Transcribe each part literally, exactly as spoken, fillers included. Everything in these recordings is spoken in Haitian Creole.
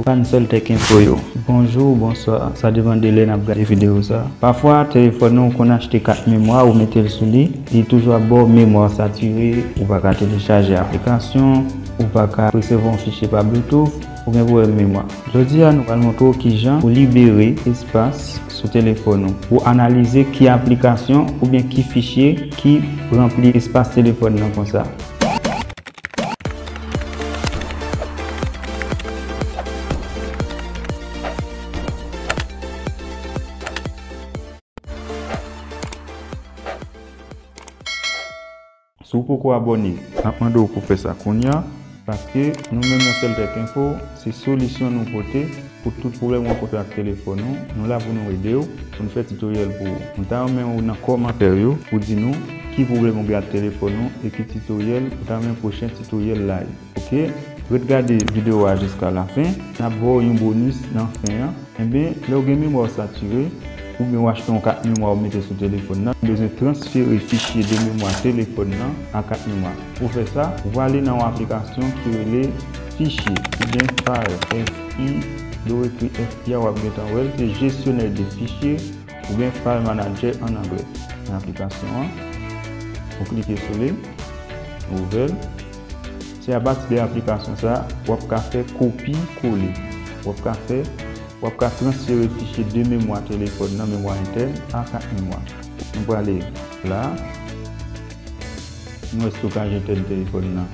Fan Soltech Info yo. Bonjou, bonswa, sa depann de lè n ap gade videyo sa. Pafwa, telefòn ou konn achte kat memwa, ou mete l sou li, li toujou ap ba w memwa satire, ou pa ka telechaje aplikasyon, ou pa ka resevwa yon fichye pa Bluetooth, ou gen pwoblèm memwa. Jodi a, nou pral montre w kijan pou libere espas sou telefòn ou, pou analize ki aplikasyon oubyen ki fichye ki ranpli espas telefòn nan konsa. Si w poko abòne, n ap mande w pou fè sa kounye a, paske nou menm nan Soltech Info, se solisyon nou pote pou tout pwoblèm w rankontre ak telefòn ou. Nou la pou nou ede w, pou n fè titoryèl pou ou. Nou ta renmen w nan kòmantè yo pou di nou ki pwoblèm ou gen ak telefòn ou e ki titoryèl ou ta renmen pwochen titoryèl la ye. Oke? Ret gade videyo a jiska lafen. N ap ba w yon bonis nan fen an. Enben, lè w gen memwa w satire, oubyen w achte yon kat memwa w mete sou telefòn nan, ou bezwen transfere fichye de memwa telefòn nan a kat memwa. Pou fè sa, ou prale nan yon aplikasyon ki rele Fichier oubyen File, F I, lè w ekri F I a, w ap gentan wè l, se jesyonè de fichye oubyen File Manager an anglè. Nan aplikasyon an, ou klike sou li, ou ouvè l. Se apati de aplikasyon sa a, w ap ka fè kopi kole. W ap ka fè, w ap ka transfere fichye de memwa telefòn nan, memwa entèn, a kat memwa. Nou prale la. Nou wè estokaj entèn telefòn nan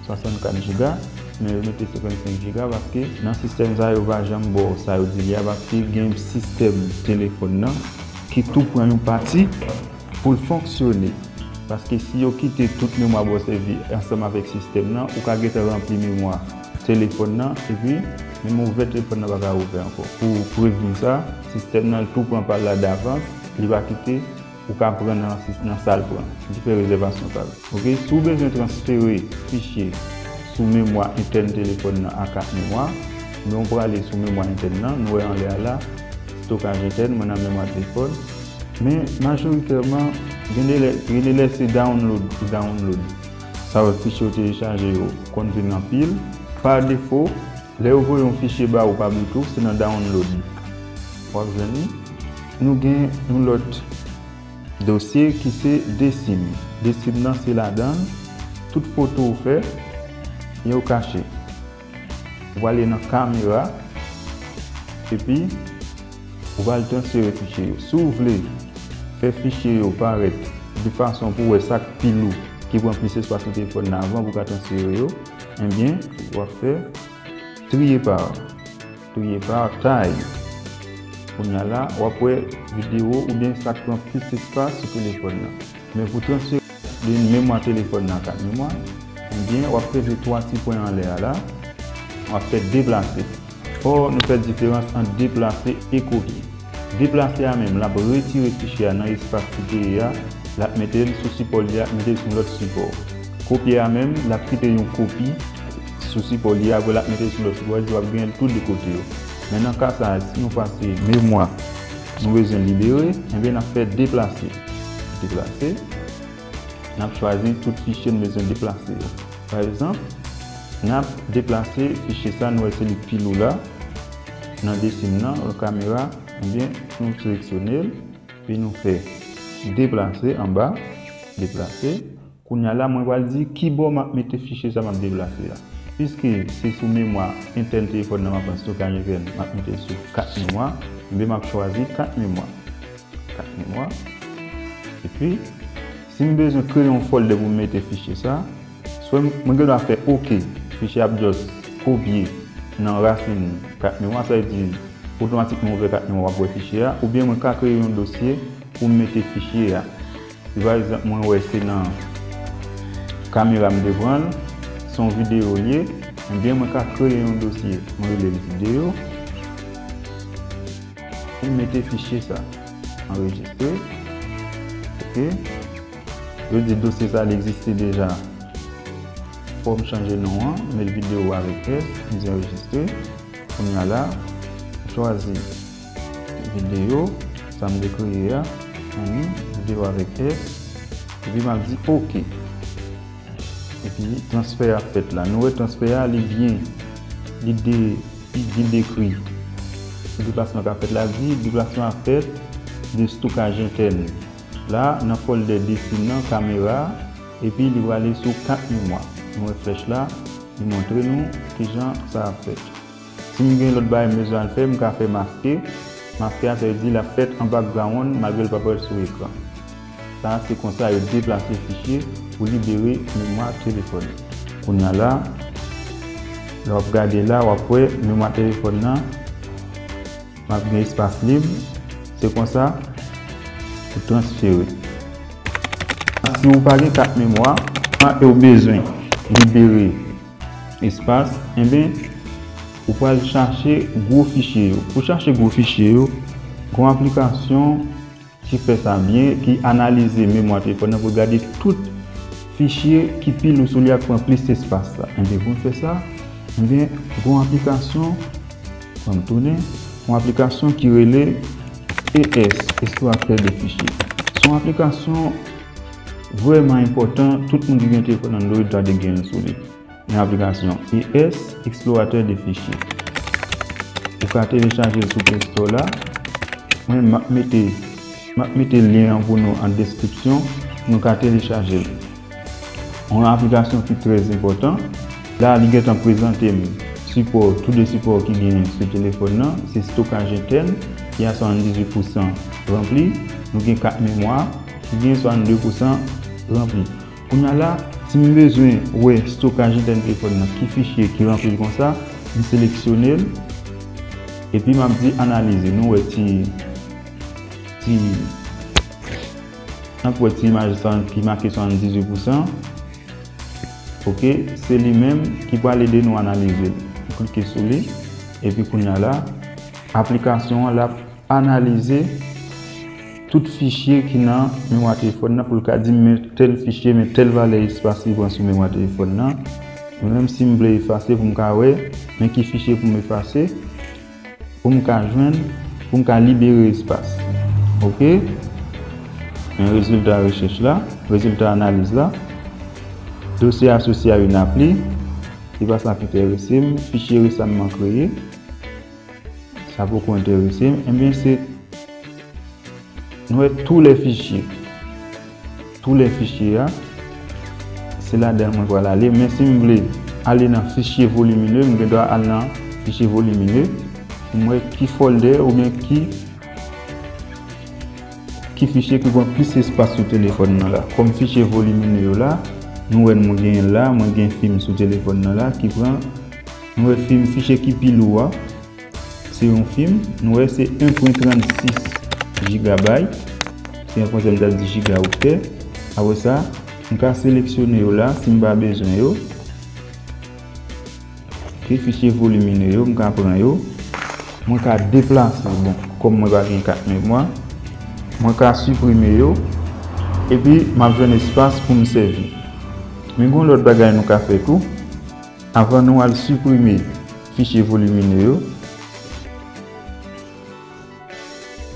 swasannkat jiga, men yo mete senkannsenk jiga paske nan sistèm sa yo pa janm ba w sa yo di li a paske gen sistèm telefòn nan ki tou pran yon pati pou l fonksyone. Paske si yo kite tout memwa ba w sèvi ansanm avèk sistèm nan, ou ka gentan ranpli memwa telefòn nan, epi menm ouvè telefòn nan pa ka ouvè ankò. Pou prevni sa, sistèm nan tou pran pa l la davans, li pa kite ou ka pran nan, nan sa l pran. Li fè rezèvasyon pa l. Oke, si w bezwen transfere fichye sou memwa entèn telefòn nan a kat memwa, men w prale sou memwa entèn nan, nou wè anlè a la, estokaj entèn, mwen nan memwa telefòn. Men majoritèman, gen de lè, gen de lè se download ou download. Sa vle di fichye w telechaje yo konn vin anpil. Pa defo, lè yo voye yon fichye ba ou pa Bluetooth, se nan download w ap jwenn li. Nou gen yon lòt dosye ki se desim. Desim nan se ladan l, tout foto ou fè, yo kache. Ou prale nan kamera, epi ou pral transfere fichye yo. Si w vle fè fichye yo parèt de fason pou w wè sa k pi lou, ki pran plis espas nan telefòn nan avan pou w ka transfere yo, ebyen, w ap fè triye pa. Triye pa tay. Kounye a la, w ap wè videyo oubyen sa k pran plis espas sou telefòn nan. Men pou transfere de memwa telefòn nan a kat memwa, ebyen, w ap peze twa ti pwen anlè a la, w ap fè deplase. Fò nou fè diferans ant deplase e kopye. Deplase a menm, l ap retire fichye a nan espas li te ye a, l ap mete l sou sipò li a, mete l sou lòt sipò. Kopye a menm, l ap kite yon kopi sou sipò li a, apre l ap mete l sou lòt sipò, w ap gen l tout de kote yo. Men nan ka sa a, si nou pase memwa nou bezwen libere, enben n ap fè deplase. Deplase. N ap chwazi tout fichye n bezwen deplase yo. Pa egzanp, n ap deplase fichye sa nou wè se li k pi lou la. Nan desim nan, nan kamera, ebyen, nou seleksyone l, epi nou fè deplase anba, deplase. Kounye a la, mwen pral di ki bò m ap mete fichye sa m ap deplase a. Piske se sou memwa entèn telefòn nan m ap pran estokaj entèn, m ap mete sou kat memwa, enben m ap chwazi kat memwa. Kat memwa. Epi, si m bezwen kreye yon folder pou m mete fichye sa, swa m, mwen gen dwa fè oke, fichye ap just kopye nan rasin kat memwa, sa vle di otomatikman ouvè kat memwa w ap wè fichye a, oubyen mwen ka kreye yon dosye pou m mete fichye a. Si pa egzanp, mwen wè se nan kamera m te pran l, se yon videyo l ye, ebyen mwen ka kreye yon dosye, mwen rele l videyo. Pou m mete fichye sa. Anrejistre. Oke. Yo di dosye sa li egziste deja. Fò m chanje non an, m met videyo avèk S, m di anrejistre. Kounye a la, m chwazi videyo, sa m te kreye a, ann, videyo avèk S, epi m ap di oke. Epi transfè a fèt la. Nou wè transfè a, li byen, li de ki vin dekri sou deplasman k ap fèt la, di deplasman ap fèt de stokaj entèn la nan fòldè desin nan kamera, epi li prale sou kat memwa. Nou wè flèch la, li montre nou kijan sa ap fèt. Si m gen lòt bagay m bezwen al fè, m ka fè maske. Maske a, sa vle di l ap fèt an background malgre l pa parèt sou ekran. Sa a se konsa yo deplase fichye pou libere memwa telefòn. Kounye a la, lè w ap gade la, w ap wè memwa telefòn nan, m ap gen espas lib. Se konsa ou transfere. Si w pa gen kat memwa e w bezwen libere espas, enben, ou pral chache gwo fichye yo. Pou chache gwo fichye yo, gen yon aplikasyon ki fè sa byen, ki analize memwa telefòn nan pou gade tout fichye ki pi lou sou li a, ki pran plis espas la. Enben, pou n fè sa, enben, gen yon aplikasyon, pou n tounen, yon aplikasyon ki rele E S, Explorateur de Fichiers. Se yon aplikasyon vrèman enpòtan, tout moun ki gen telefòn Android ta dwe gen l sou li. Nan aplikasyon E S, Explorateur de Fichiers. Ou ka telechaje l sou Play Store la. Mwen, m ap mete, m ap mete lyen an pou nou an deskripsyon, nou ka telechaje l. Yon aplikasyon ki trè enpòtan. La, li gentan prezante m sipò, tou de sipò ki genyen sou telefòn nan, se stokaj entèn, ki a swasanndizuit pousan ranpli, nou gen kat memwa, ki gen swasannde pousan ranpli. Kounye a la, si m bezwen wè stokaj entèn telefòn nan, ki fichye ki ranpli l konsa, m seleksyone l, epi m ap di analize. Nou wè ti, ti, n ap wè ti imaj sa ki make swasanndizuit pousan. Oke, se li menm ki pral ede nou analize l. M klike sou li, epi kounye a la, aplikasyon an l ap analize tout fichye ki nan memwa telefòn nan pou l ka di m men tèl fichye, men tèl valè espas li pran sou memwa telefòn nan. Mwen menm, si m vle efase pou m ka wè, men ki fichye pou m efase, pou m ka jwenn, pou m ka libere espas. Oke? Men rezilta rechèch la, rezilta analiz la. Dosye asosye a yon apli, se pa sa ki enterese m. Fichye resamman kreye, sa poko enterese m. Enben, se, nou wè tous les fichiers. Tous les fichiers a, se ladan l mwen pral ale. Men si m vle ale nan fichye volimine, m gen dwa al nan fichye volimine pou m wè ki fòldè oubyen ki, ki fichye ki pran plis espas sou telefòn nan la. Kòm fichye volimine yo la, nou wè mwen genyen la, mwen gen fim sou telefòn nan la ki pran, nou wè fim, fichye ki pi lou a, se yon fim, nou wè se en pwen trannsis jigabay, se an fransè m ta di jigaoktè. Apre sa, m ka seleksyone yo la si m pa bezwen yo. Oke, fichye volimine yo, m ka pran yo. Mwen ka deplase, bon, kòm mwen pa gen kat memwa, mwen ka siprime yo, epi m ap jwenn espas pou m sèvi. Men gen yon lòt bagay nou ka fè tou. Avan nou al siprime fichye volimine yo,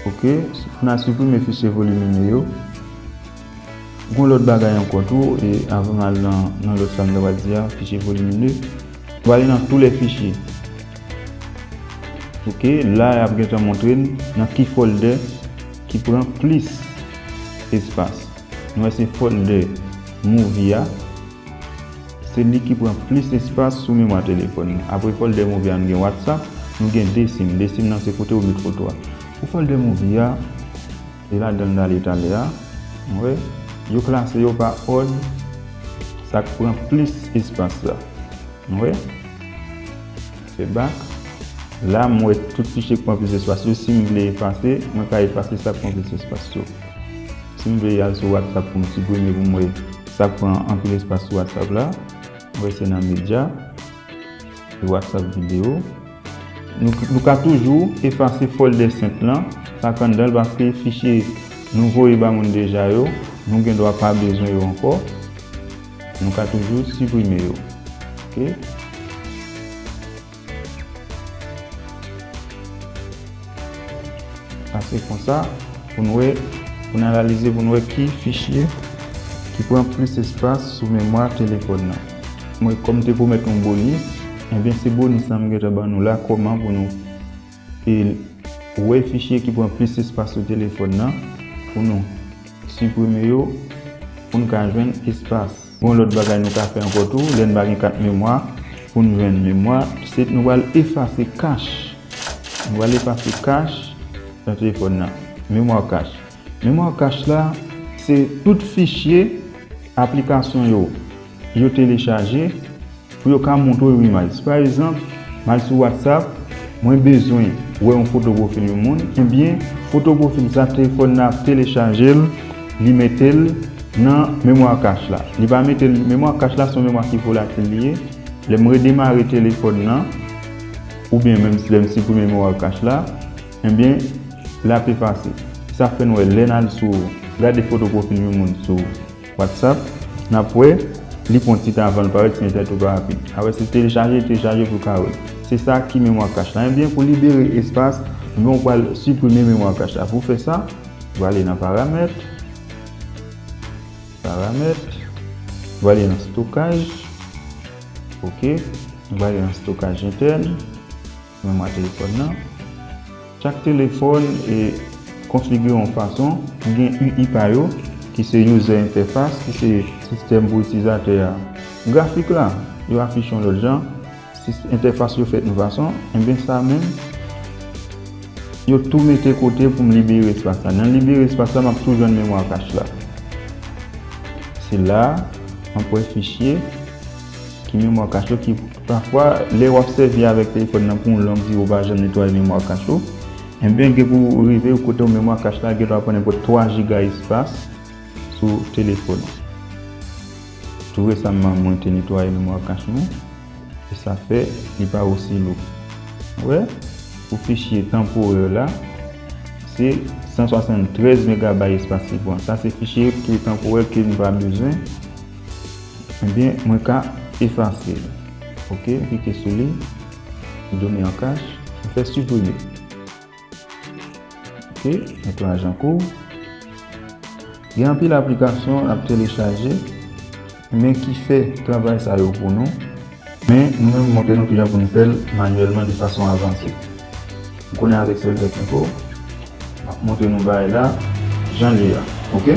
oke, pou n al siprime fichye volimine yo, gen yon lòt bagay ankò tou, e avan m al nan, nan lòt sa m ta pral di a, fichye volimine, nou ale nan tous les fichiers. Oke, la y ap gentan montre n nan ki fòldè ki pran plis espas. Nou wè se fòldè Movie a. Se li ki pran plis espas sou memwa telefòn nan. Apre fòldè Movie a, nou gen WhatsApp, nou gen Dessin. Dessin nan se kote ou met foto a. Pou fòldè Movie a, e ladan l n ale talè a. Nou wè, yo klase yo pa òd sa k pran plis espas la. Nou wè? Fè back. La, m wè tout fichye k pran plis espas yo. Si m vle efase, mwen ka efase sa k pran plis espas yo. Si m vle al sou WhatsApp pou m siprime, pou m wè sa k pran anpil espas sou WhatsApp la, m wè se nan medya, e WhatsApp videyo. Nou, nou ka toujou efase fòldè senp lan, sa k anndan l, paske fichye nou voye ba moun deja yo, nou gen dwa pa bezwen yo ankò. Nou ka toujou siprime yo. Oke? Sa se konsa pou n wè, pou n analize, pou n wè ki fichye ki pran plis espas sou memwa telefòn nan. Mwen, kòm te pwomèt yon bonis, Ebyen, se bonis sa m gentan ban nou la, kòman pou nou e wè fichye ki pran plis espas sou telefòn nan, pou nou siprime yo, pou n ka jwenn espas. Gon lòt bagay nou ka fè ankò tou, lè n pa gen kat memwa, pou n jwenn memwa, se nou pral efase kach. Nou pral efase kach nan telefòn nan. Memwa kach. Memwa kach la, se tout fichye aplikasyon yo, yo telechaje, pou yo ka montre w imaj. Pa egzanp, m al sou WhatsApp, mwen bezwen wè yon foto pwofil yon moun, ebyen, foto pwofil sa, telefòn nan ap telechaje l, li mete l nan memwa kach la. Li pa mete l, memwa kach la se yon memwa ki volatil li ye. Lè m redemare telefòn nan, oubyen menm si lè m siprime memwa kach la, ebyen, l ap efase. Sa fè n wè lè n al sou, gade foto pwofil yon moun sou WhatsApp, n ap wè li pran ti tan avan l parèt, si entènèt ou pa rapid. Apre se telechaje, telechaje pou w ka wè. Se sa ki memwa kach la. Ebyen, pou libere espas, ebyen, ou pral siprime memwa kach la. Pou fè sa, ou ale nan paramèt, paramèt, ou ale nan stokaj, ok, ou ale nan stokaj entèn, memwa telefòn nan. Chak telefòn e konfigire yon fason, ki gen U I pa yo, ki se user interface, ki se sistèm pou itilizatè a. Grafik la, yo afiche yon lòt jan. Si entèfas yo fèt yon fason, enben sa menm, yo tou mete kote pou m libere espas la. Nan libere espas la, m ap tou jwenn memwa kach la. Se la, m ap wè fichye ki memwa kach yo ki pafwa, lè w ap sèvi avèk telefòn nan pou yon long dire, ou pa janm netwaye memwa kach ou, enben, gen pou rive yon kote ou memwa kach la gen dwa pran nenpòt twa jiga espas sou telefòn ou. Tou resaman, mwen te netwaye memwa kach mwen, e sa fè li pa osi lou. Ou wè, pou fichye tanporè la, se san swasanntrèz megabay espas li pran. Sa se fichye ki tanporè ke m pa bezwen. Ebyen, mwen ka efase l. Ok, m klike sou li, done an kach, m fè siprime. Ok, netwayaj an kou. Gen anpil aplikasyon n ap telechaje, men ki fè travay sa yo pou nou. Men nou menm, montre nou kijan pou nou fè l manyèlman de fason avanse. Nou konnen avèk Solver Tempo, m ap montre nou bagay la, jan l ye a. Ok?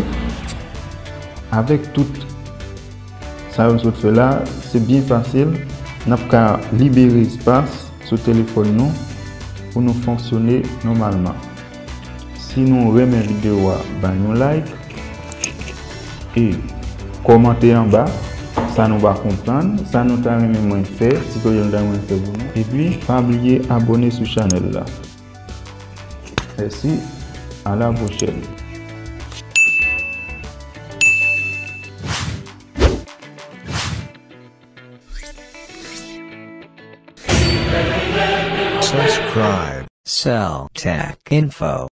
Avèk tout sa yo m sot fè la, se byen fasil. N ap ka libere espas sou telefòn nou pou nou fonksyone nòmalman. Si nou renmen videyo a, ba n yon like e kòmante anba sa nou pa konprann, sa nou ta renmen mwen fè, titoryèl nou ta renmen fè pou nou. Epi, pa bliye abòne sou chanèl la. Mèsi, a la pwochèn. Subscribe. Cell Tech Info.